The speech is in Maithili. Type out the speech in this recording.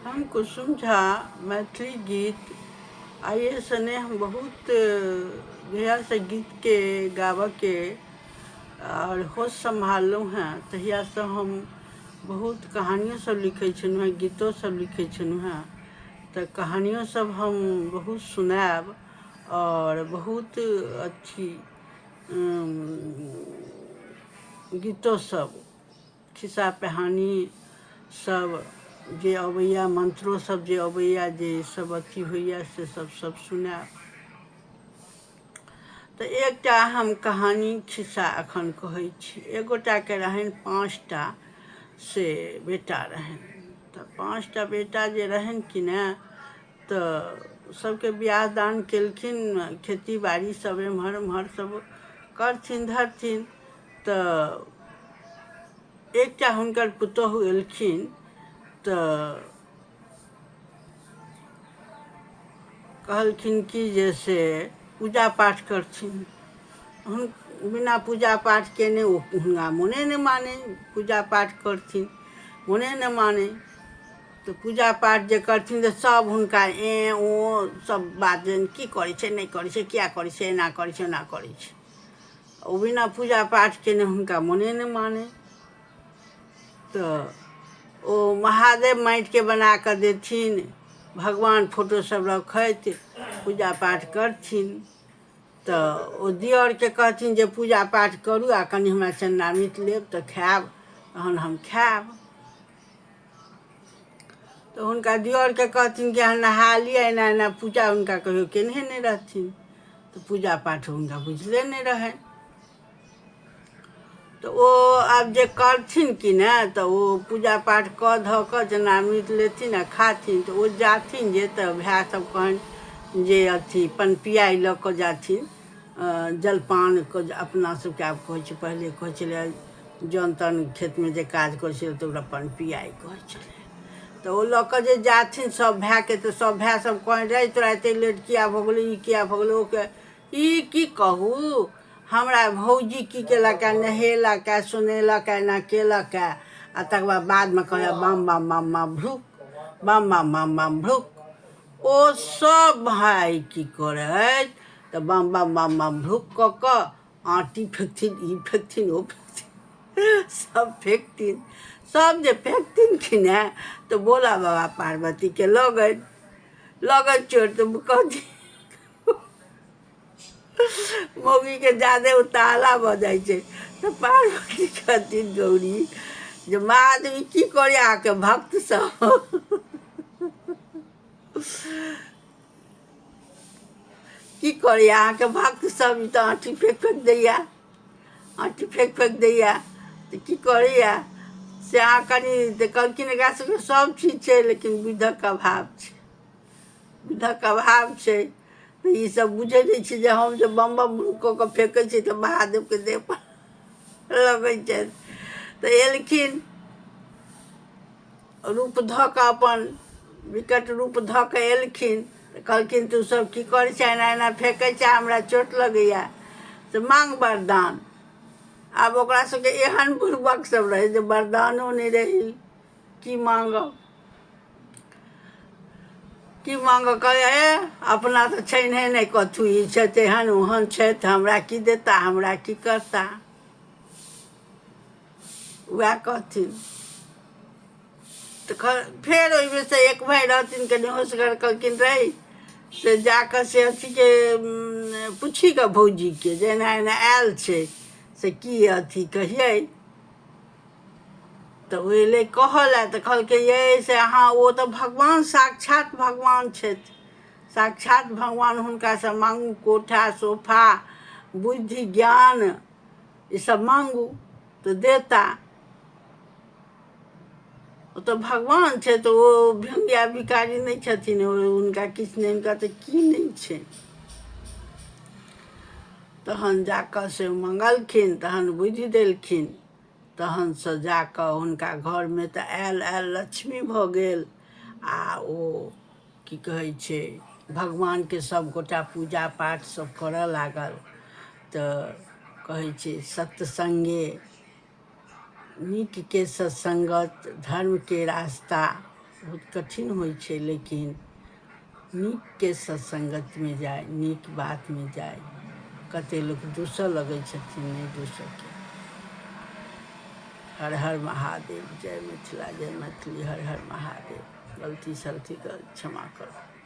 हम कुसुम झा मैथिली गीत आइएसँ नहि, हम बहुत जहियासँ गीतके गाबऽके आओर होश सम्हारलहुँ हेँ तहियासँ हम बहुत कहानियो सब लिखै छलहुँ हेँ, गीतो सब लिखै छलहुँ हेँ। तऽ कहानियो सब हम बहुत सुनायब आओर बहुत अथी गीतो सब, खिस्सा पिहानी सब जे अबैया, मंत्रो सब जे अबैया, जे सब अथी होइया से सब सब सुनायब। तऽ एकटा हम कहानी खिस्सा एखन कहै छी। एक गोटाके रहनि 5टा से बेटा रहनि। तऽ 5टा बेटा जे रहनि कि ने, तऽ सबके बियाह दान केलखिन, खेती बाड़ी सब एम्हर ओम्हर सब करथिन धरथिन। तऽ एकटा हुनकर पुतोहु एलखिन तऽ कहलखिन कि जे से पूजा पाठ करथिन। हुन बिना पूजा पाठ केने ओ हुनका मोने नहि मानै, पूजा पाठ करथिन मोने नहि मानै। तऽ पूजा पाठ जे करथिन तऽ सब हुनका ए ओ सब बात जे की करै छै, नहि करै छै, किया करै छै, एना करै छै, ओना करै छै। ओ बिना पूजा पाठ केने हुनका मोने नहि मानै। तऽ ओ महादेव माटिके बना कऽ देथिन, भगवान फोटो सब रखैत पूजा पाठ करथिन। तऽ ओ दिअरके कहथिन जे पूजा पाठ करू आ कनि हमरा चन्दा मीट लेब तऽ खायब, तहन हम खायब। तऽ हुनका दिअरके कहथिन कि अहाँ नहा लिअ, एना एना पूजा हुनका कहियो केनहे नहि रहथिन, तऽ पूजा पाठ हुनका बुझले नहि रहनि। तऽ ओ आब जे करथिन कि ने, तऽ ओ पूजा पाठ कऽ धऽ कऽ चनामृत लेथिन आ खाथिन। तऽ ओ जाथिन जे तऽ भाय सब कहनि जे अथी पनपियाइ लऽ कऽ जाथिन, जलपानके अपना सबके आब कहै छै, पहिले कहै छलै जन तन खेतमे जे काज करै छलै तऽ ओकरा पनपियाइ कहै छलै। तऽ ओ लऽ कऽ जे जाथिन सब भायके, तऽ सब भाय सब कहनि रे तोरा एते लेट किया भऽ गेलौ, ई किया भऽ गेलौ, ओ किया, ई की कहू हमरा भौजी की केलक, नहेलक सुनेलक, एना केलक। आ तकर बाद बादमे कहैया बाम बाम बाम बाम भ्रुक, बाम बाम बाम बाम भ्रुक। ओ सब भाय की करैत तऽ बाम बाम बाम बाम भ्रुक कऽ कऽ आँटी फेकथिन, ई फेकथिन, ओ फेकथिन, सब फेकथिन। सब जे फेकथिन कि ने, तऽ भोला बाबा पार्वतीके लगनि लगन चोट। तऽ कहथिन मौगीके जादे उतावला भऽ जाइ छै। तऽ पार्वती कहथिन गौरी जे महादेव ई की करै अहाँके भक्त सब, की करैया अहाँके भक्त सब, ई तऽ आँठी फेक फेक दैया, आँठी फेक फेक दैया, तऽ की करैया से अहाँ कनि। तऽ कहलखिन एकरा सबके सब चीज छै लेकिन बुधक अभाव छै, बुधक अभाव छै। तऽ ईसब बुझै नहि छै जे हम जे बम बम कऽ कऽ फेकै छियै तऽ महादेवके देह पर लगै छनि। तऽ एलखिन रूप धऽ कऽ, अपन विकट रूप धऽ कऽ एलखिन। तऽ कहलखिन तू सब की करै छै, एना एना फेकै छै, हमरा चोट लगैया, से मांग वरदान। आब ओकरा सबके एहन बुड़बक सब रहै जे वरदानो नहि रहै, की मांगब, की मांगब। कहै ए अपना तऽ छैन्हे नहि कथू, ई छथि एहन ओहन छथि, हमरा की देता, हमरा की करता, वएह कहथिन। तऽ फेर ओहिमे से एक भाय रहथिन कनि होशगर, कहलखिन रे से जाकऽ से अथीके पूछी कऽ भौजीके जे एना एना आयल छै से की अथी कहियै। तऽ ओ एलै कहऽ लए तऽ कहलकै यै से अहाँ ओ तऽ भगवान साक्षात भगवान छथि, साक्षात भगवान, हुनकासँ माँगू कोठा सोफा बुद्धि ज्ञान ईसब माँगू तऽ देता, ओ तऽ भगवान छै। तऽ ओ भंगिया भिखारी नहि छथिन, ओ हुनका किछु नहि, हुनका तऽ की नहि छै। तहन जाकऽ से मङ्गलखिन, तहन बुद्धि देलखिन, तहनसँ जाकऽ हुनका घरमे तऽ आयल आयल लक्ष्मी भऽ गेल। आ ओ की कहै छै भगवानके सभ गोटा पूजा पाठ सभ करऽ लागल। तऽ कहै छै सत्सङ्गे नीकके सत्सङ्गत धर्मके रास्ता बहुत कठिन होइ छै, लेकिन नीकके सत्सङ्गतिमे जाइ, नीक बातमे जाइ। कतेक लोक दूसऽ लगै छथिन, नहि दूसऽके। हर हर महादेव, जय मिथिला, जय मैथिली, हर हर महादेव। गलती सलतीके क्षमा करू।